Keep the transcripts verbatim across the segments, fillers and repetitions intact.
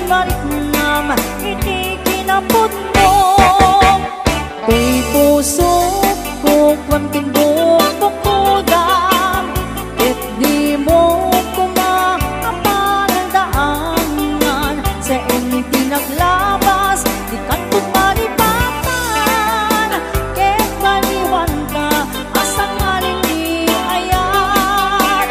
Mariknam iti kinapudno. Ti pusok, kukuam ken bukbukudam, ket dimo koma a panagdaangan. Saan ti naglabas, dikan koma lipapan, ket maliwanka, a sangaling ni ayat.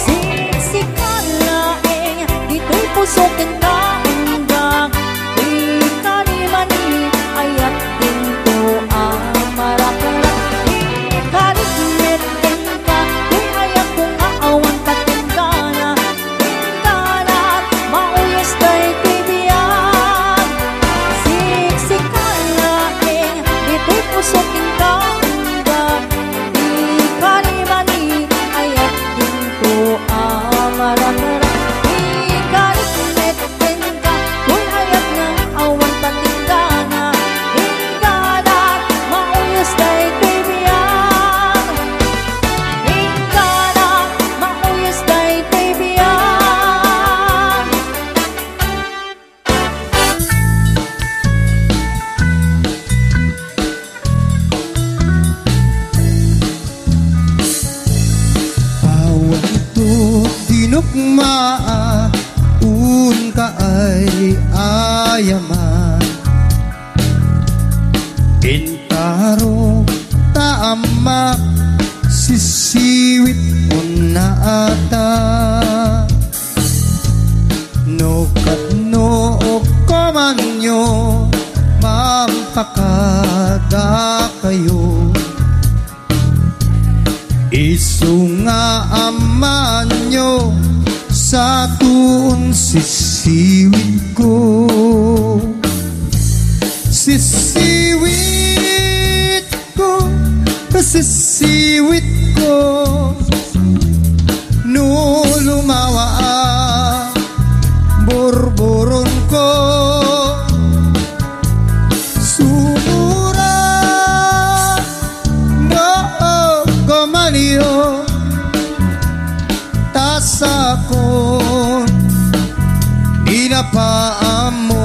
Siksika laeng ditoy pusok ken kaundak, ikalimani ayat dinto a marakrak. Ikarikmet kenka, toy ayatko nga awan patinggana. Inggana, mauyos daytoy biag. Siksika laeng ditoy pusok ken kaundak, ikalimani ayat dinto a marakrak. Ikarikmet kenka, toy ayat nga awan patinggana. Inggana, mauyos daytoy biag. Inggana, mauyos daytoy biag. Awan to dinukmaa, unka ay ayaman. Intaro ta ammak, sisiwit unna ata. No ket no komanyo, mampakadakayo. Isu nga ammanyo, satuon sisiwitko. Sisiwitko, sisiwitko. No lumawa a burburonko, sumura no komanyo, ta sakon, dina pa ammo.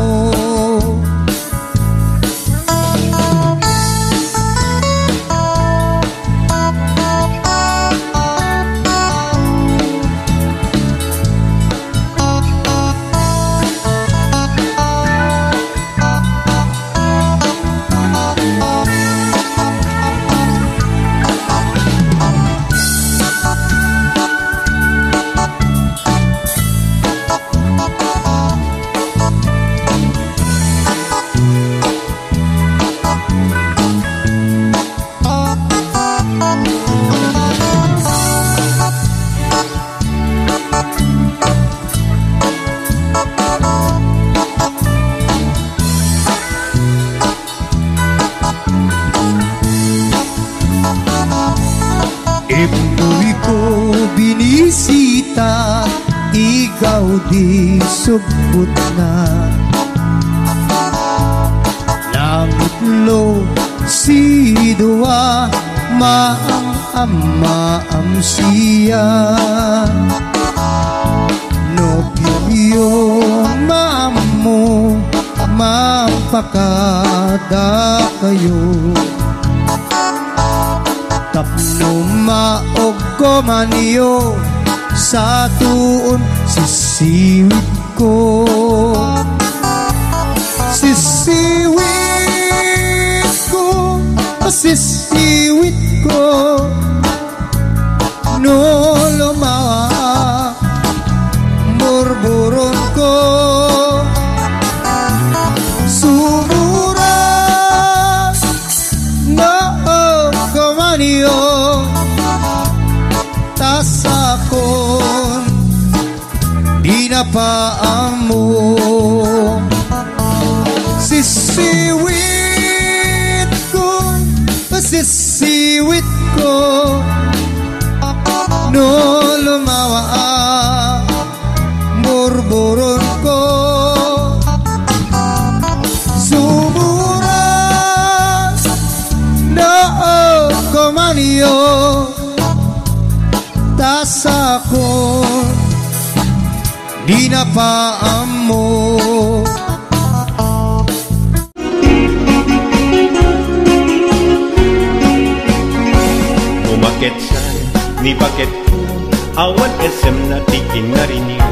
Immuyko binisita, igaw di subbutna. Nangitlo si dua, maam-ammaam siya. No pipiyo maammo, mampakadakayo. Tapno maugkomanyo, satuon sisiwitko. Sisiwitko, sisiwitko. No lumawa burburonko, sumura no komanyo, ta sakon, dina pa ammo. Sisiwitko, sisiwitko, no lumawa a burburonko. Sumura no komanyo, ta sakon, dina pa ammo. Umaketsan ni baketko, awan S M na ti kinariniw.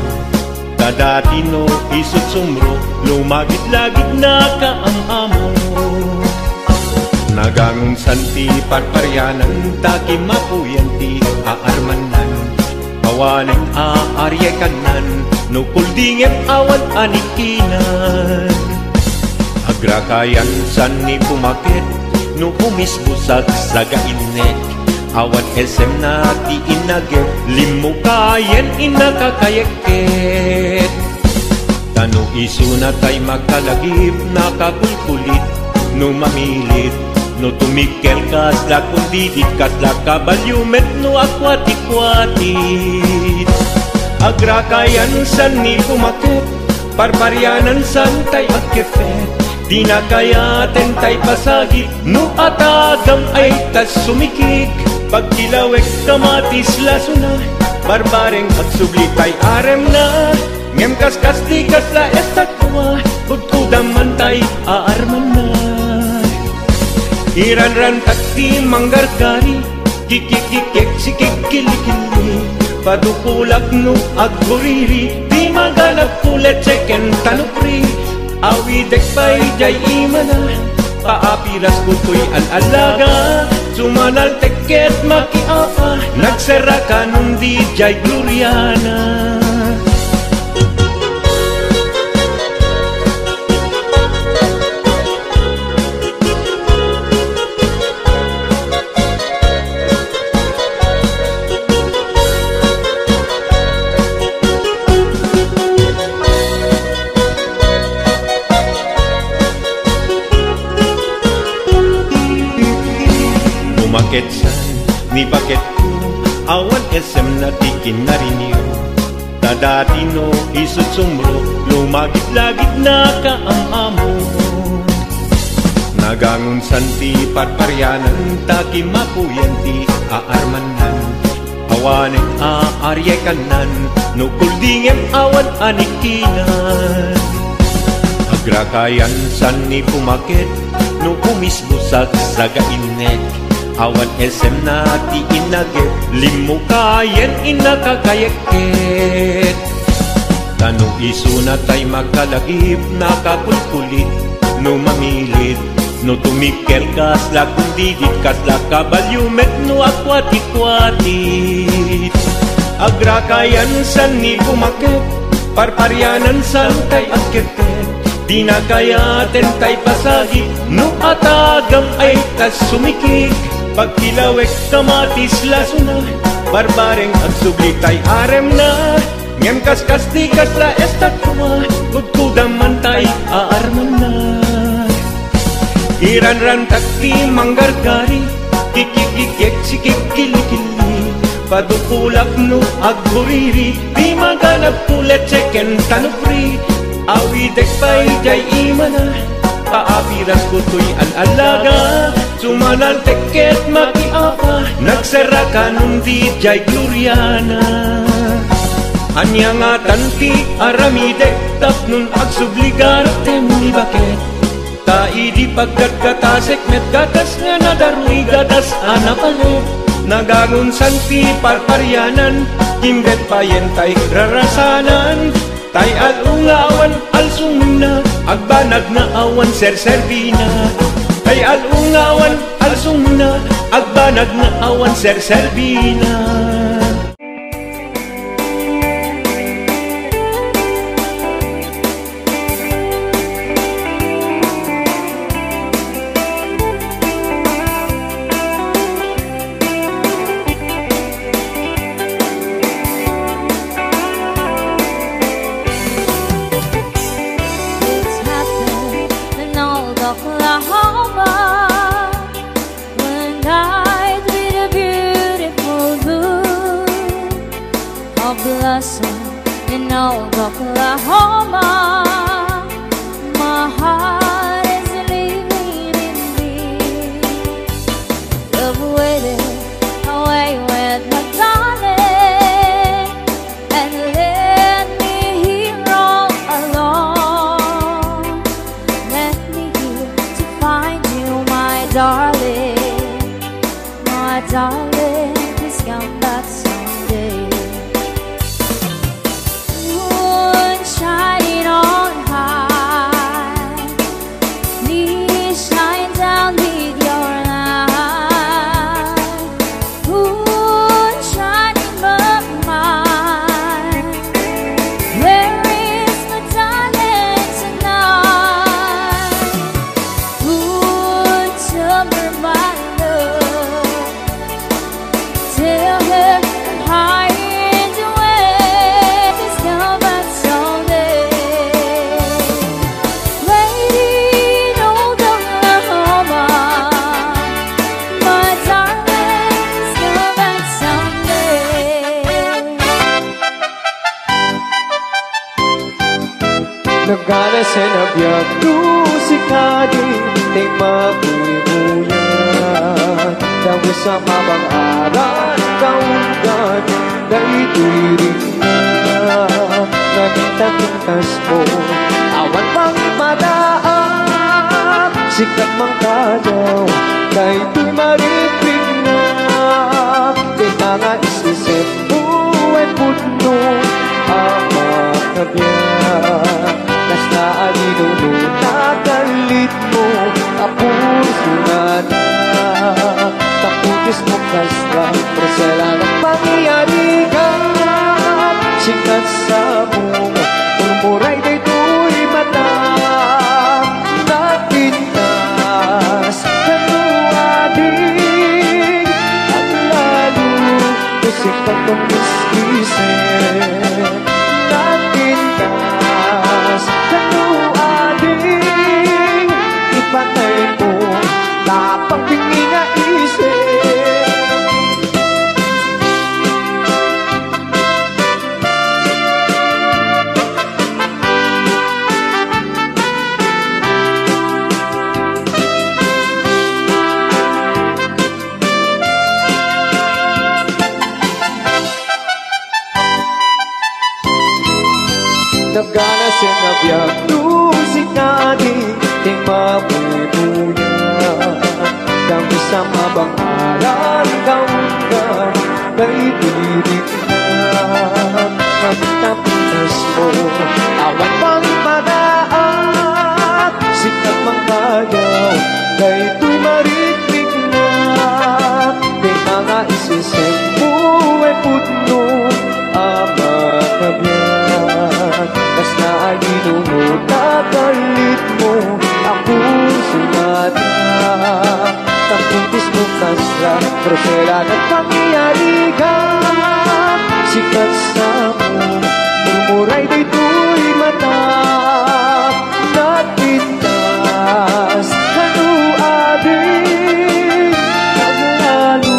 Ta dati no isu't sumro, lumagit-lagit nakaam-amo. Nagangonsan ti parparianan, ta kimmapuyan ti aarmannan. Awanen a ariay kannan, no kuldingem awan a nikinan. Agrakayansan ni pumaket, no umisbusag sagainnek. Awan S M na ti inagek, limmukayen inakakayekket. Ta no isuna tay makalagip, nakakulkulit no mamilit, no tumikkel kasla kundidit, kasla kabalio met no akuatikkuatit. Agrakayansan ni pumaket, parparianansan tay agkepet, dinakayaten tay pasagit, no atagam ay ta sumikig, pagkilawek kamatis lasuna, barbareng agsubli tay aremna. Ngem kaskas ti kasla estatua, kudkudam man tay aarmanna. Iranrantak ti manggargari, kikikikik sikikkilikili. Padukulak no agkuriri, ti maganap kulet seken tanupri. Awidek pay jay imana, paapiras kutoy al-alaga. Sumanaltek ket makiapa, nagserraka nundi jay Gloriana. Umaketsan ni baketko, awan S M na ti kinariniw. Ta dati no isu't sumro, lumagit-lagit nakaam-amo. Nagangonsan ti parparianan, ta kimmapuyan ti aarmannan. Awanen a ariay kannan, no kuldingem awan a nikinan. Agrakayansan ni pumaket, no umisbusag sagainnek. Awan S M na ti inagek, limmukayen inakakayekket. Ta no isuna tay makalagip, nakakulkulit no mamilit, no tumikkel kasla kundidit, kasla kabalio met no akuatikkuatit. Agrakayansan ni pumaket, parparianansan tay agkepket. Dinakayaten tay pasagit, no atagam ay ta sumikik. Pagkilawek kamatis lasuna, barbareng agsubli tay aremna. Ngem kaskas ti kasla estatua, kudkudam man tay aarmanna. Iranrantak ti manggargari, kikikikik sikikkilikili. Padukulak no agkuriri, ti maganap kulet seken tanupri. Awidek pay jay imana, paapiras kutoy al-alaga. Sumanaltek ket makiapa, nagserraka nundi jay Gloriana. Ania ngatan ti aramidek tapnon agsubli gartem ni baket? Ta idi paggatgatasek met gatas nga nadaruy gatas a napalet. Nagangonsan ti parparianan, kimbet payen tay rarasanan. Tay al-o nga awan alsungna, agbanag nga awan serserbina. Tay al-o nga awan alsungna, agbanag nga awan serserbina. It's happened in old Oklahoma. One night with a beautiful moon, a blossom in old Oklahoma. My heart is living in me. Love waited away with my darling, and left me here all alone. Sinabiak no sika di ti mabuybuyag, dagus a mabang-aran kaundan daytoy rinna. Nagtakintas mo, awan pangimadaak, sika mangkadaw daytoy marikrik na. Ti nanga is-isip mo ay pudno a makabiag. Kasla a ginunot a kalit mo a puso na na. Taputis mo kasla, Marcela, nagpangiyarigan. Sikat sa bunga, murmuray daytoy mata. Napintas, kano ading, ang lalo, kasi katong is-isip. Napintas, kano ading, ipatay ko, tapang pingi nga isip. Nagana sinabiak no sika di ti mabuybuyag. Damo sa mabang-aran kaundan daytoy rinna. Nagtaputas mo, awan pangimadaak, sika mangkadaw daytoy marikrik na. Ti nanga is-isip mo ay pudno a makabiag. Kasla a ginunot a kalit mo a puso na. Taputis mo kasla, Marcela, nagpangiyarigan. Sikat sa mo, murmuray daytoy mata. Napintas, kano ading, ang lalo,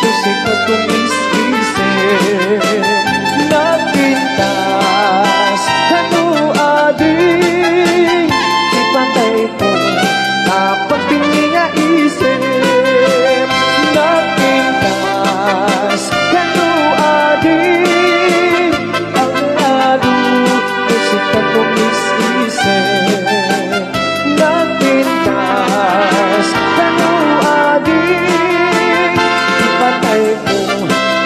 kasi katong is-isip. Napintas, kano ading, ipatay ko, tapang pingi nga isip. Napintas, kano ading, ang lalo, kasi katong is-isip. Napintas, kano ading, ipatay ko,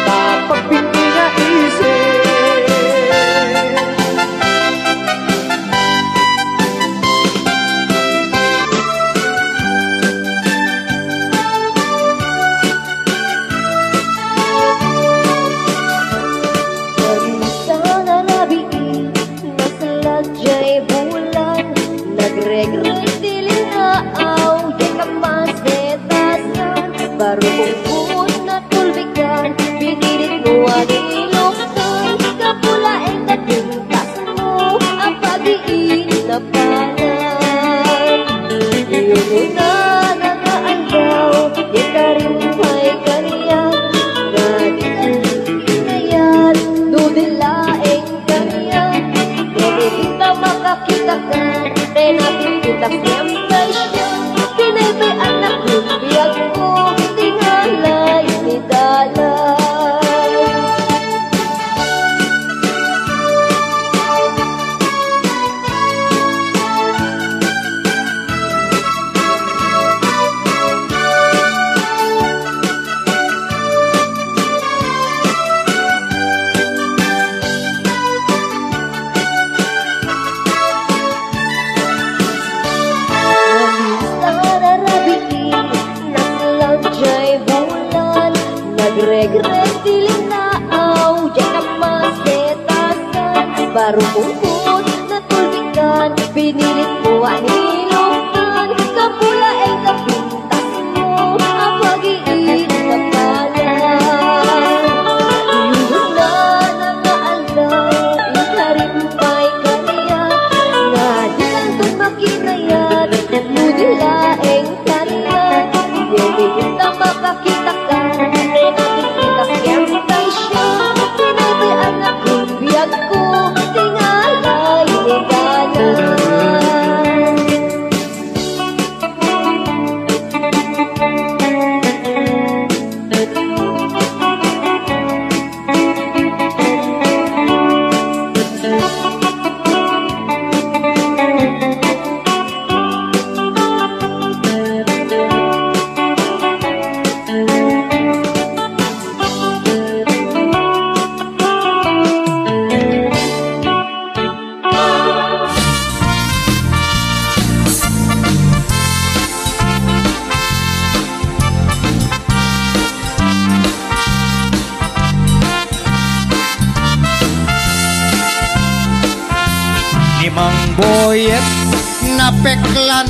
tapang pingi nga isip. Kari sana rabii, nasla jay bulan, nagregreg ti linnaaw, jay kamasetasan, baro pungput natulbikan, pinilit mo a niluktan, kapu laeng napintas mo a paggiinnapalan. Iyunan a nga aldaw, ikarim pay kaniak, nga di inayat, no di laeng kaniak. Dagiti ta makakitakan, ti napintas nga impression, tinaytay-annak ti biagko, tingalay ti dalan. Sararabii, nasla jay bulan, nagregreg ti linnaaw, jay kamasetasan, baro pungput natulbikan, pinilit mo a niluktan, kapu laeng napintas mo a paggiinnapalan. Iyunan a nga aldaw, ikarim pay kaniak, nga di anton makinayat, no di laeng kaniak. Dagiti ta makakitakan, ti napintas nga impression, tinaytay-annak ti biagko, tingalay ti dalan. Boyet, napeklan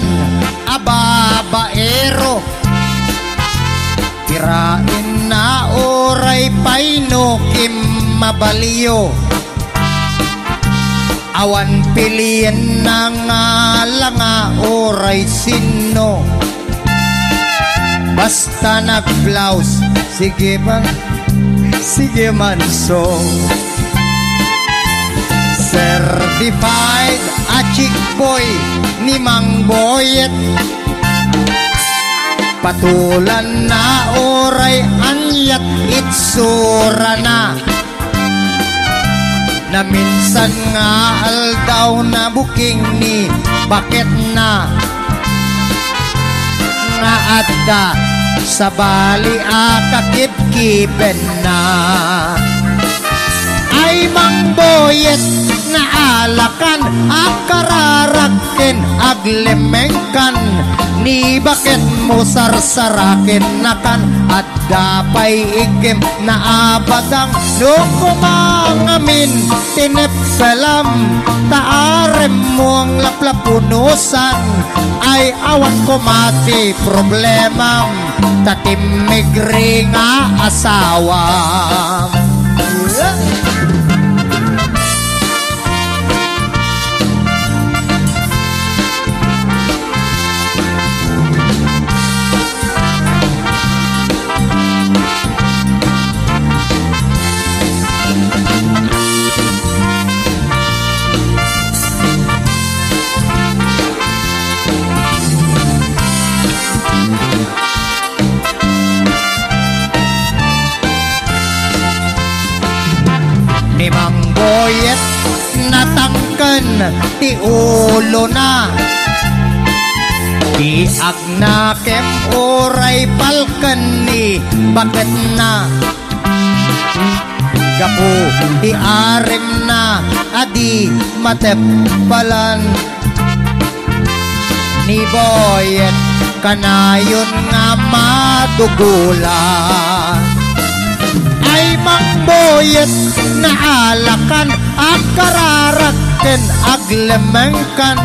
a babaero. Kiraenna uray pay no kimmabalio. Awan pilienna nga langa uray sinno. Basta nagblaus, sige man, sige man so. Certified a chick boy ni Mang Boyet. Patulanna uray aniat itsurana. Naminsan nga aldaw, nabuking ni baketna nga adda sabali a kakibkibenna. Ay, Mang Boyet, naalakan, akararag ken aglemengkan, ni baketmo sarsarakennakan, adda pay igem naabadang, no kumangamin tineppelam, ta aremmo ang laplapunusan, ay awan koma ti problemam, ta timmigre nga asawam. Ni Mang Boyet, natangken ti ulona. Ti agnakem uray palken ni baketna. Gapu ti aremna a di mateppalan. Ni Boyet kanayon nga madugolan. Ay, Mang Boyet, naalakan, akararag ken aglemengkan,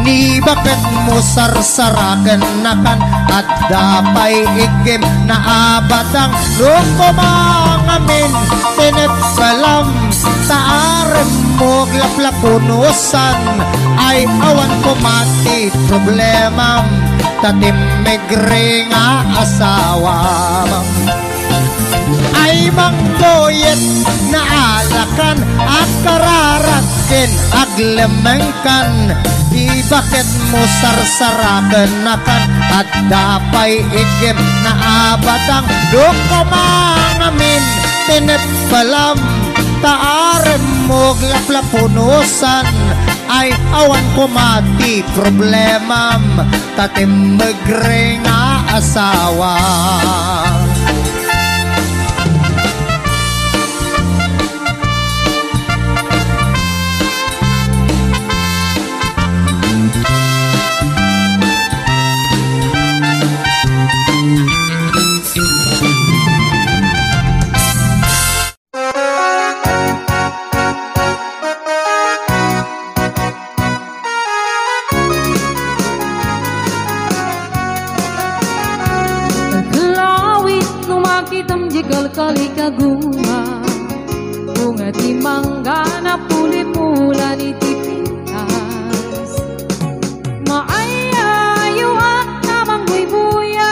ni baketmo sarsarakennakan, adda pay igem naabadang, no kumangamin tineppelam, ta aremmo aglaplapunusan, ay awan koma ti problemam, ta timmigre nga asawam. Ay, Mang Boyet, naalakan, akararag ken aglemengkan, ti baketmo sarsarakennakan, adda pay igem naabadang, no kumangamin tineppelam, ta aremmo aglaplapunusan, ay awan koma ti problemam, ta timmigre nga asawa. Aglawit no makitam di kalkali kaguma, bunga ti mangga napuli-pulan iti pintas. Maayayuak a mangbuybuya,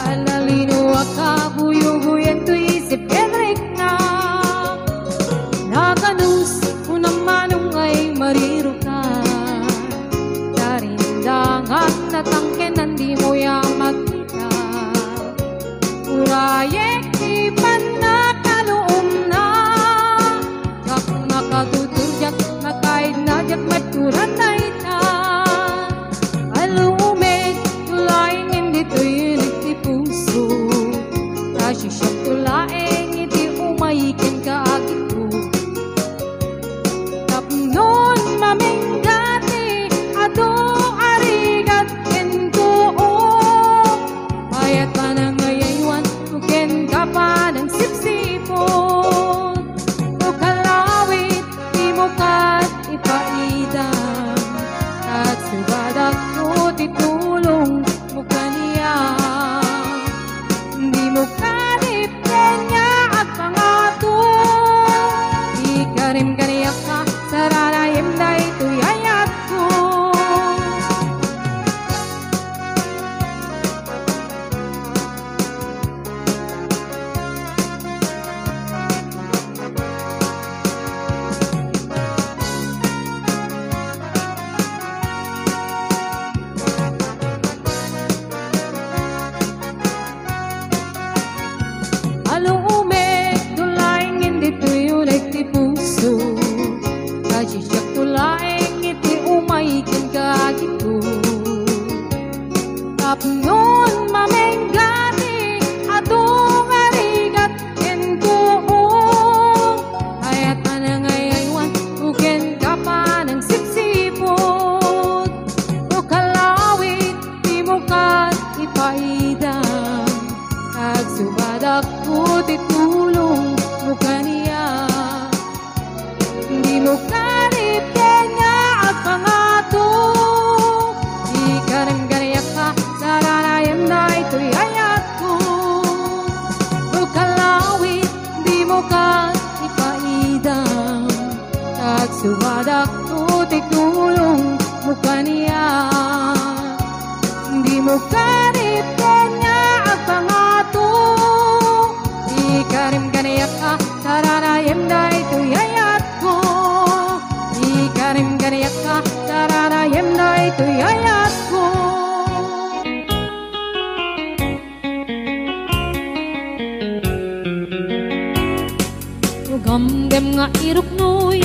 alalino a kaguyoguyan toy isip ken rikna. Nakanus, unam manong ay mariruka. Darindangan natangken, andimo ya makita. Urayek ti pannakaluomna. Gapu nakatuturdiak, Agsubadak no ti tulong mo kaniak. Dimo kadipdian nga agpangato. Ikarim kaniak a saranaem daytoy ayatko. Alumek, dulaengen ditoy uneg ti puso. Kasisiak dulaeng iti umay kenka, agikko. Tapnon mamengga ti adu nga rigat kenkuon. Ayat a nangayaywan, uken ka panangsipsipot. O kalawit, dimo kad ipaidam. Agsubadak no ti tulong mo kaniak. Dimo kadipdian nga agpangato. Ikarim kaniak a saranaem daytoy ayatko. O kalawit, dimo kad ipaidam. Agsubadak no ti tulong mo kaniak. Dimo kadipdian nga agpangato. Ikarim kaniak a saranaem daytoy ayatko. Ikarim kaniak a saranaem daytoy ayatko. Ugamgem nga iruknoy,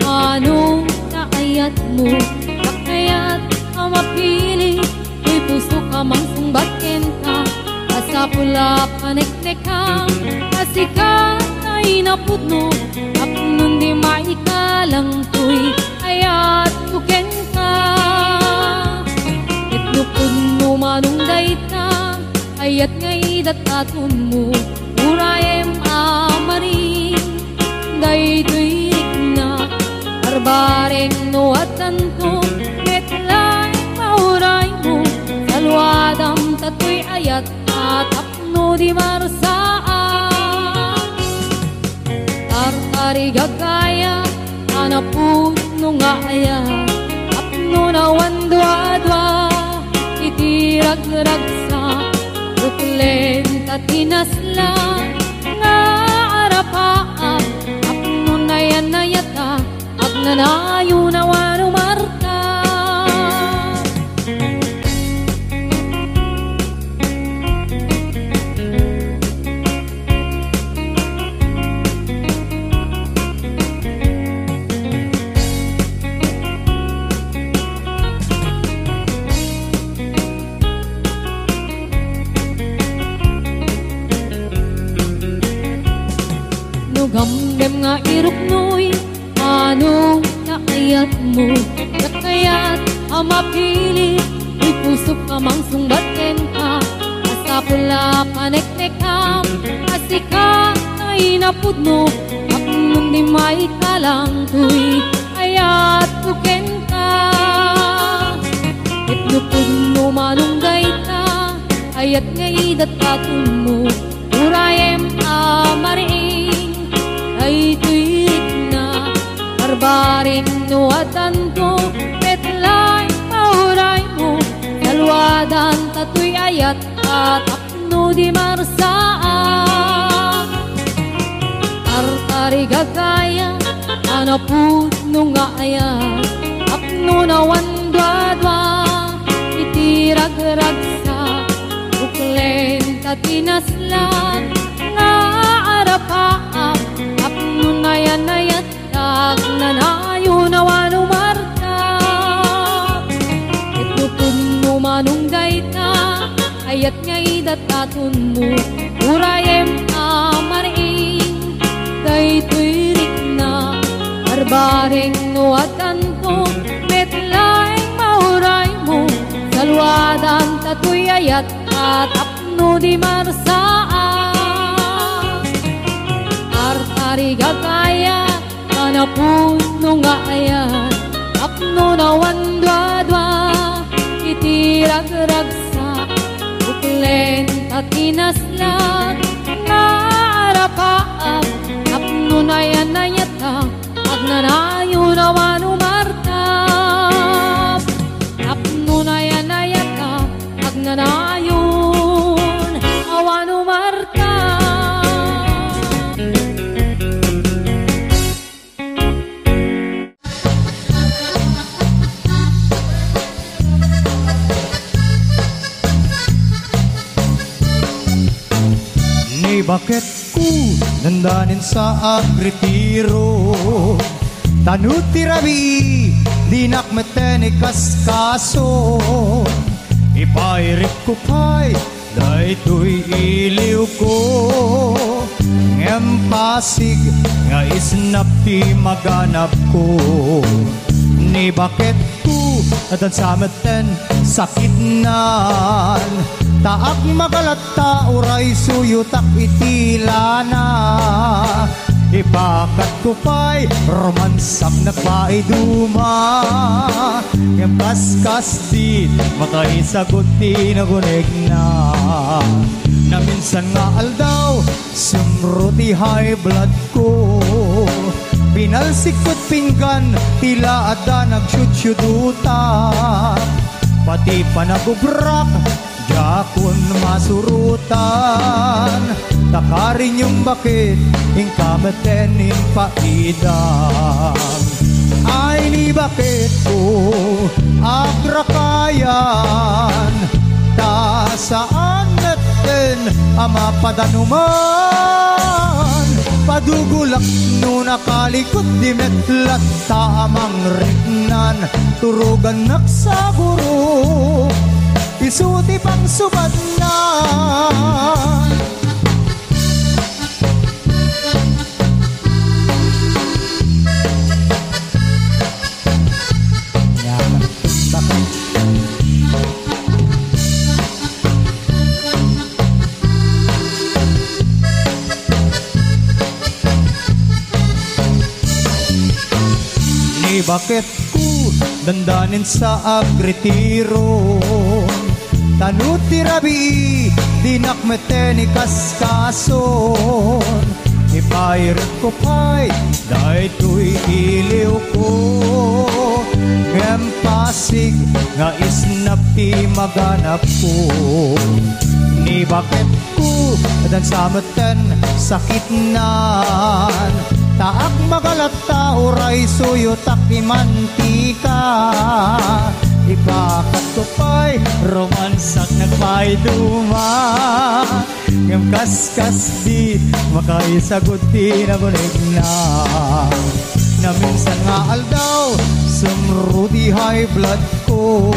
ano nga ayatmo, dakayat a mapili, ti pusok a mangsungbat kenka, a sapul a paneknekam, a sika nga inapudno, tapno di maikalang toy ayatko kenka. Ket no pudno manen dayta, ayat nga idatdatonmo, urayem a maring. Daytoy rikna, barbareng no addanto, met laeng mauraymo, saluadam ta toy ayat a tapno di marsaan. Tartarigagayat a napudno nga ayat, tapno awan duadua iti ragragsak, uklen ta ti nasla nga arapaak, tapno nayan-nayatak, agnanayon awan umarta. No gamgem nga iruknoy, ano nga ayatmo, dakayat a mapili, ti pusok a mangsungbat kenka, a sapul a paneknekam, a sika nga inapudno, tapno di maikalang toy ayatko kenka. Ket no pudno manen dayta, ayat nga idatdatonmo, urayem a maring. Daytoy rikna, barbareng no addanto, met laeng mauraymo, saluadan ta toy ayat a tapno di marsaan. Tartarigagayat a napudno nga ayat, tapno awan duadua iti ragragsak, uklen ta ti nasla nga arapaak, tapno nayan-nayatak, agnanayon awan umarta. Ket no pudno manen dayta, ayat nga idatdatonmo, urayem a maring. Daytoy rikna, barbareng no addanto, met laeng mauraymo, saluadan ta toy ayat a tapno di marsaan. Tartarigagayat a napudno nga ayat, tapno awan duadua Inaslak nga arapaap, tapno nayan-nayatak, agnanayon awan umartap. Tapno nayan-nayatak, agnanayon awan umartap. Ni baketko, dandanin sa agritiro. Tano ti rabii, dinak metten ikaskaso. Ipairikko pay daytoy iliwko, ngem pasig nga isnap ti maganabko. Ni baketko, addan sa metten sakitnan, ta agmagalatta uray suyotak iti lana. Ipakatko pay, romansak nagpaiduma, ngem kaskasdi, makaisagut ti nagunegna. Naminsan nga aldaw, sumro ti high blood ko. Pinalsikko ti pinggan, tila adda nagsiudsiudutak. Pati panagubrak, diakon masurotan. Ta karin yung bakit, inka metten impaidam. Ay ni baketko, agrakayan, ta saan metten a mapadanuman. Padugulak no nakalikot di met latta a mangriknan. Turugannak sa guro, isu ti pangsubatna. Yaman. Ni baketko, dandanin sa agritiro. Tano ti rabii, dinak metten ikaskason. Ipairikko pay daytoy iliwko, ngem pasig nga isnap ti maganabko. Ni baketko, addan sa metten sakitnan, ta agmagalatta uray suyotak ti mantika. Ipakatko pay, romansak nagpaiduma, ngem kaskasdi, makaisagut ti nagunegna. Naminsan nga aldaw, sumro ti high blood ko.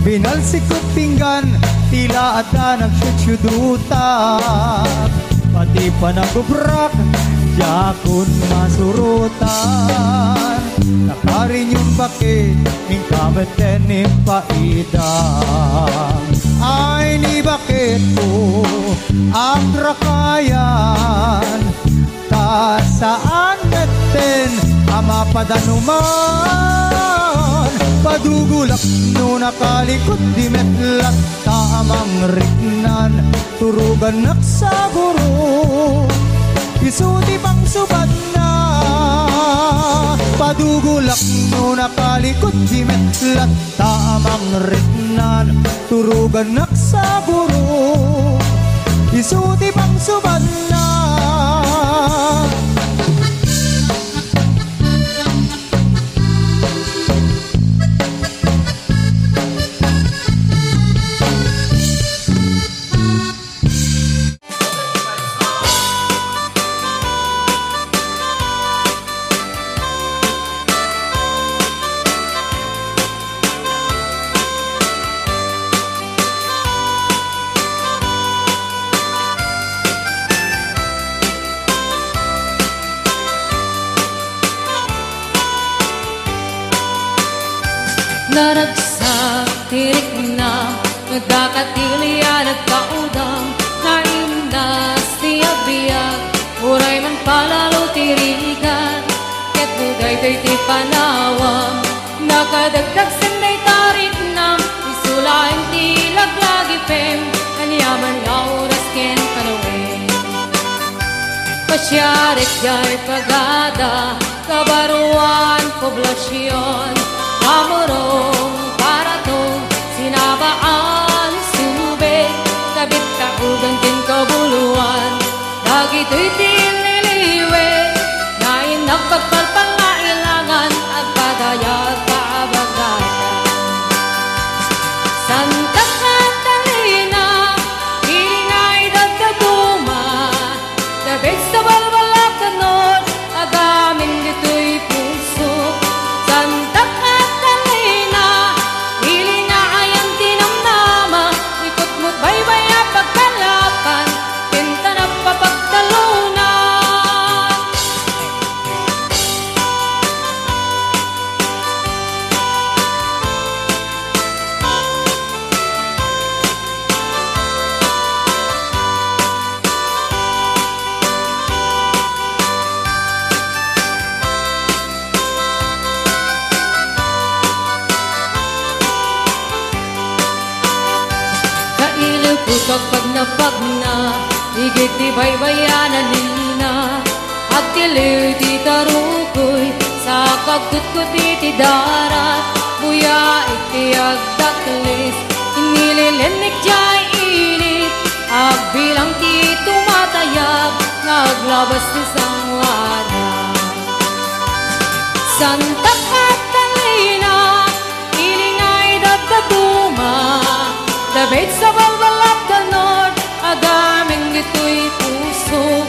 Pinalsikko ti pinggan, tila adda nagsiudsiudutak. Pati panagubrak, diakon masurotan. Ta karin yung bakit, inka metten impaidam. Ay ni baketko, agrakayan, ta saan metten a mapadanuman. Padugulak no nakalikot di met latta a mangriknan. Turugannak sa guro, isu ti pangsubatna. Padugulak no nakalikot di met latta a mangriknan. Turugannak sa guro, isu ti pangsubatna. Naragsak ti rikna, dakatilya nagkaudang, naimnas ti agbiag, uray man palalo ti rigat, ket no daytoy ti panawam, nakadagdag sen dayta riknam, isu laeng ti laglagipem, aniaman nga Siarek jay pagada, kabaruan poblasion, Pamurong, Paratong, Sinabaan, Subic, Kabit, Kaugan ken Kabuluan. Dagitoy ti niliwet, nainnak pagpalpal nga ilangan, agpadayag kaabagatan. Santa Catalina, ili nga idaddadduma, Dabid sa balbalakanod, agamin ditoy puso. Santa Catalina, ili nga ayan ti namnama, ikutmot baybay a pagkalapan, ken tanap a pagtalunan. Kailew putok pagnapagna, igid ti baybayan a lina. Agtiliw ti tarukoy, sa kagkutkot iti darat. Buya iti agdaklis, inililinnik jay init. Agbilang ti tumatayab, nga aglabas ti sanguana. Santa Catalina, ili nga idaddadduma, Dabid sa balbalakanod, agamin ditoy puso.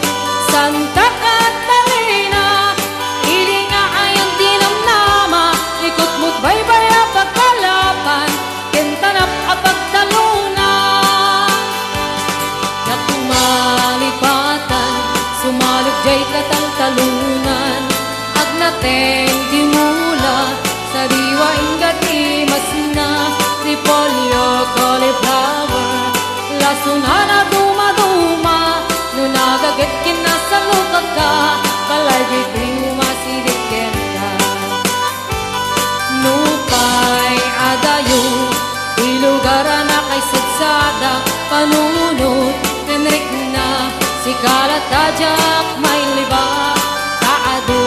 Santa Catalina, ili nga ayan ti namnama, ikutmot baybay a pagkalapan, ken tanap a pagtalunan. Ket malipatan, sumalog jay kataltalunan. Agnateng ti mula, sadiwa, ingga ti masna, repolyo, cauliflower, lasona a dumaduma, no nagaget ken nasalukagka, balay ditoy umasideg kenka. Nupay adayo ti lugar a nakaisadsada, panunot ken rikna, sika latta diak mailiba, ta adu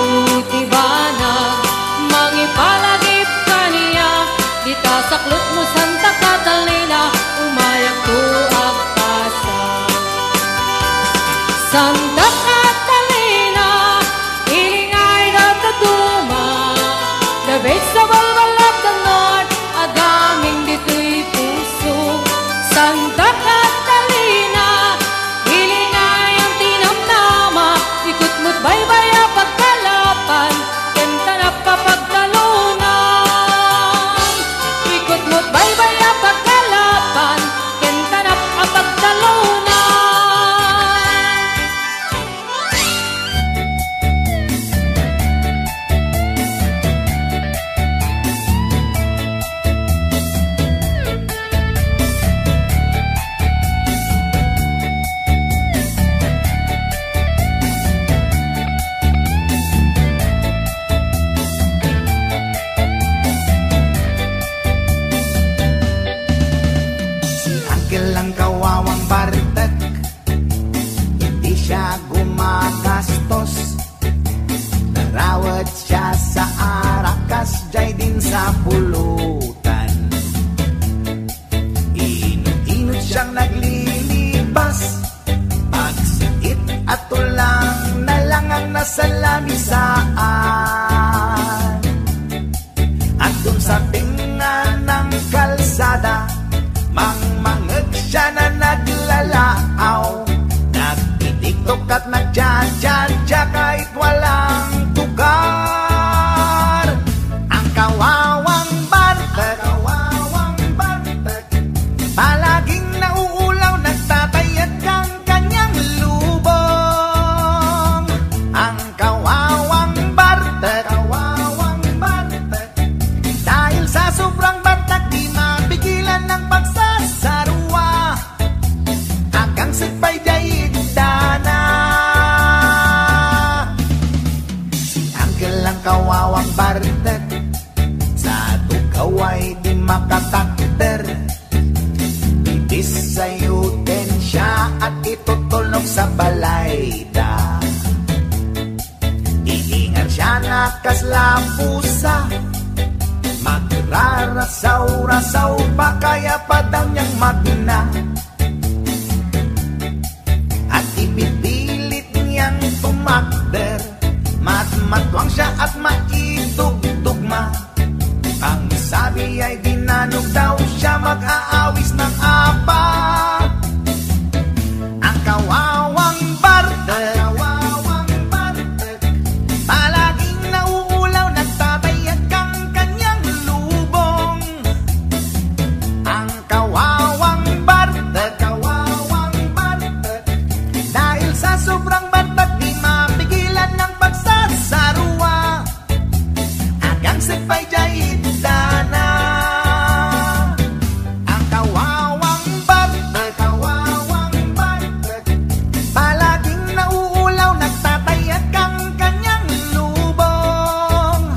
ti banag mangipalagip kaniak. Dita saklotmo, Santa Catalina, umayakto agpasa. Santa Catalina, ili nga idaddadduma, Dabid sa balbalakanod, agamin ditoy puso. Santa Catalina, ili nga ayan ti namnama, ikutmot baybay a pagkalapan, ken tanap a pagtalunan. Ikutmot baybay a pagkalapan, ken tanap a pagtalunan. Si Uncle Langkaw Wawang Bartek, iti siya gumagastos. Narawet siya sa arakas, jay din sa pulutan. Inut-inut siyang naglilibas. Pagsiit a tulang na lang ang nasalamisaan. Agdun sa tengnga ng kalsada, mangmangeg siya na naglalaaw. Nagtitiktok at nagja-ja-ja kahit walang tukar. Ang kawawang bartek, kawawang bartek, palaging nauulaw, nagtatayag ang kanyang lubong. Ang kawawang bartek, kawawang bartek, dahil sa sobrang bartek, di mapigilan ang pagsasarwa. Agang sipay jay dana. Si Uncle Langkaw Wawang Bartek, sa tugaw ay di makatakder. Bibis sa yuten siya at itutulnog sa balayda. Kas lapusa, magrarasaw-rasaw, pakaya padang niyang magna. At ipipilit niyang tumakder, matmatuang siya at maitugtugma. Ang sabi ay dinanog daw siya mag-aawis ng apa. Ang kawawang bartek, ang kawawang bartek, palaging nauulaw, nagtatayag ang kanyang lubong. Ang kawawang bartek, kawawang bartek, dahil sa sobrang bartek, di mapigilan ng pagsasarwa. Agang sepay jay itana. Ang kawawang bartek, kawawang bartek, palaging nauulaw, nagtatayag ang kanyang lubong.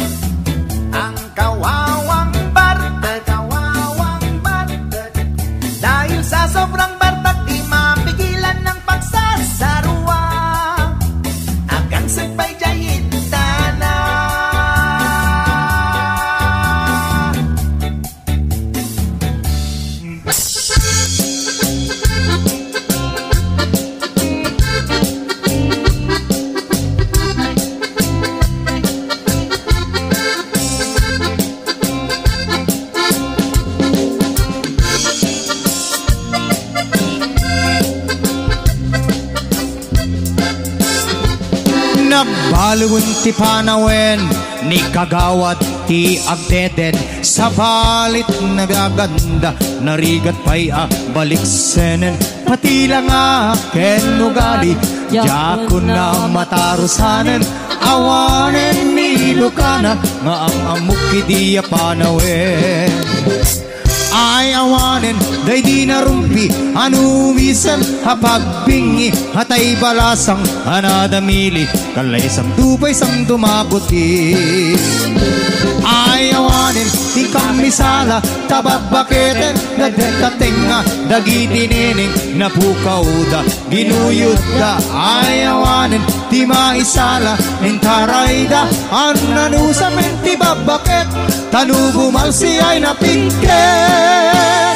Ang kawawang bartek, kawawang bartek, dahil sa sobrang bartek, di mapigilan ng pagsasarwa. Agang sepay jay itana. Nagbaluen ti panawen ni Kagawad ti agdeden, sabalit nabiaganda, narigat pay a baliksenen. Pati la nga ken ugali, diakon a matarusanen, awanen ni Lucana nga am-ammok idi a panawen. Ay awanen, daydi narumpi, anumisen a pagbingi, hatay balasang a nadamili, kalaysangto pay sang dumaguti. Ay awanen, ti kammisala, ta babbaketen, dagdagta tengnga, dagiti neneng, napukawda, ginuyotda, ay awanen, ti maisala, intarayda, annanusamen ti babbaket, ta no bumalsi ay napigket.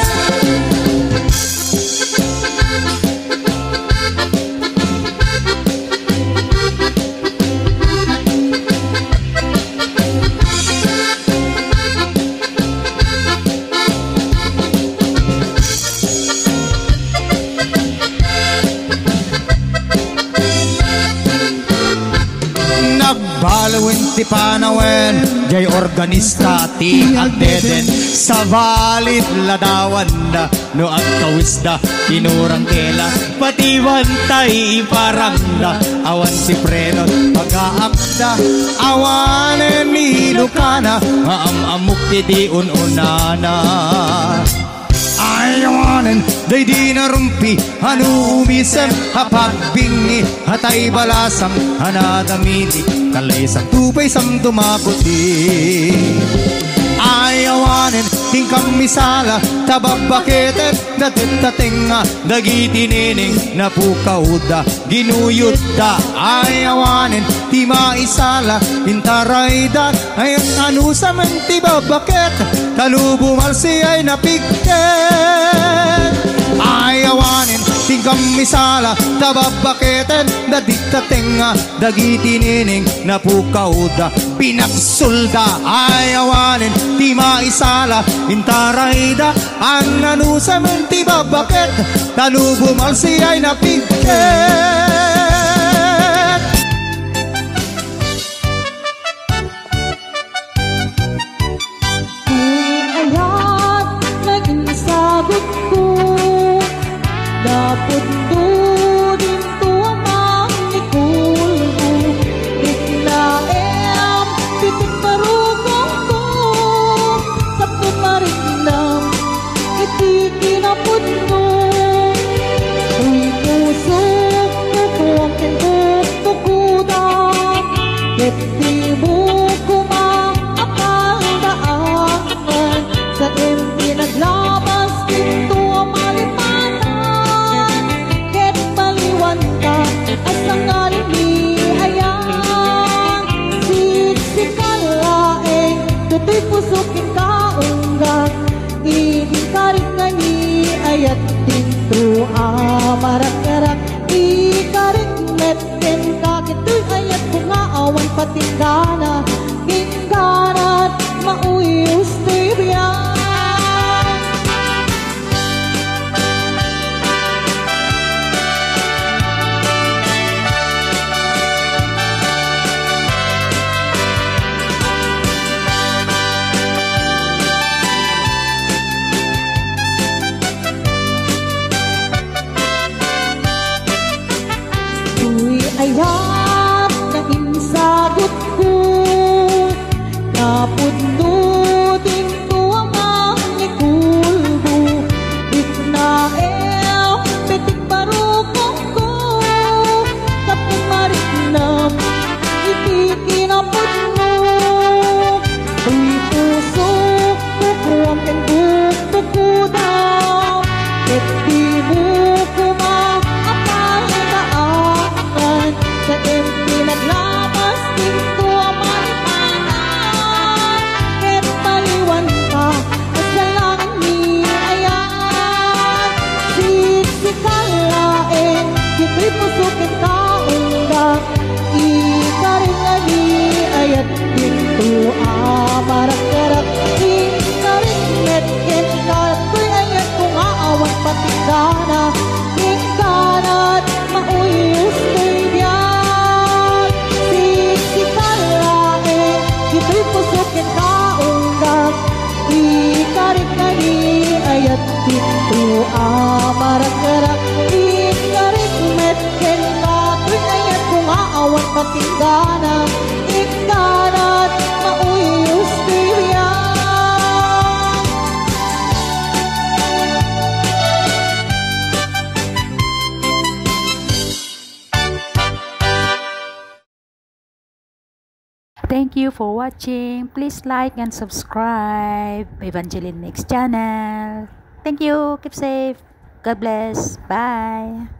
Nagbaluen ti panawen, jay organista ti agdeden, sabalit ladawanda no agkawisda, tinurang kela, pati bantay iparangda, awan ti preno pagaakda, awanen ni Lucana, nga am-ammok ti di un-unana. Ay awanen, daydi narumpi, anumisen a pagbingi, hatay balasang a nadamili, kalaysangto pay sang dumaguti. Ay awanen, ti kammisala, ta babbaketen, dagdagta tengnga, dagiti neneng, napukawda, ginuyotda, ay awanen, ti maisala, intarayda, ay annanusamen ti babbaket, ta no bumalsi ay napigket. Ay awanen, ti kammisala, ta babbaketen, dagdagta tengnga, dagiti neneng, napukawda, pinagsulda, ay awanen, ti maisala, intarayda, annanusamen ti babbaket, ta no bumalsi ay napigket. Ti ayat nga insagutko, napudno dinto a mangikulmo. Itnaem ti tigparukongko, tapno mariknam iti kinapudno. Uy, pusok, no Tinggana, tinggana't mauyos toy biag. Toy ayat nga insagutko, napudno dinto a mangikulbo. Bitnaem ti barukongko, tapno mariknam iti kinapudno. Toy pusok, kukuam ken bukbukudam, ket dimo koma a paldaangan. Sa enti naglapas dinto a maipanan, ket paliwanka a salangit ni ayat. Siksika laeng, ditoy pusok ken kaungga. Ikarik nga ni ayat dinto a marakrak. Ikarik met kenka toy ayatko nga awan patinggana. Tinggana't mauyos toy biag. Siksika laeng, ditoy pusok ken kaungga. Ikarik nga ni ayat dinto a marakrak. Ikarik met kenka toy ayatko nga awan patinggana. Tinggana't mauyos toy biag. Thank you for watching. Please like and subscribe Evangeline Mix channel. Thank you. Keep safe. God bless. Bye.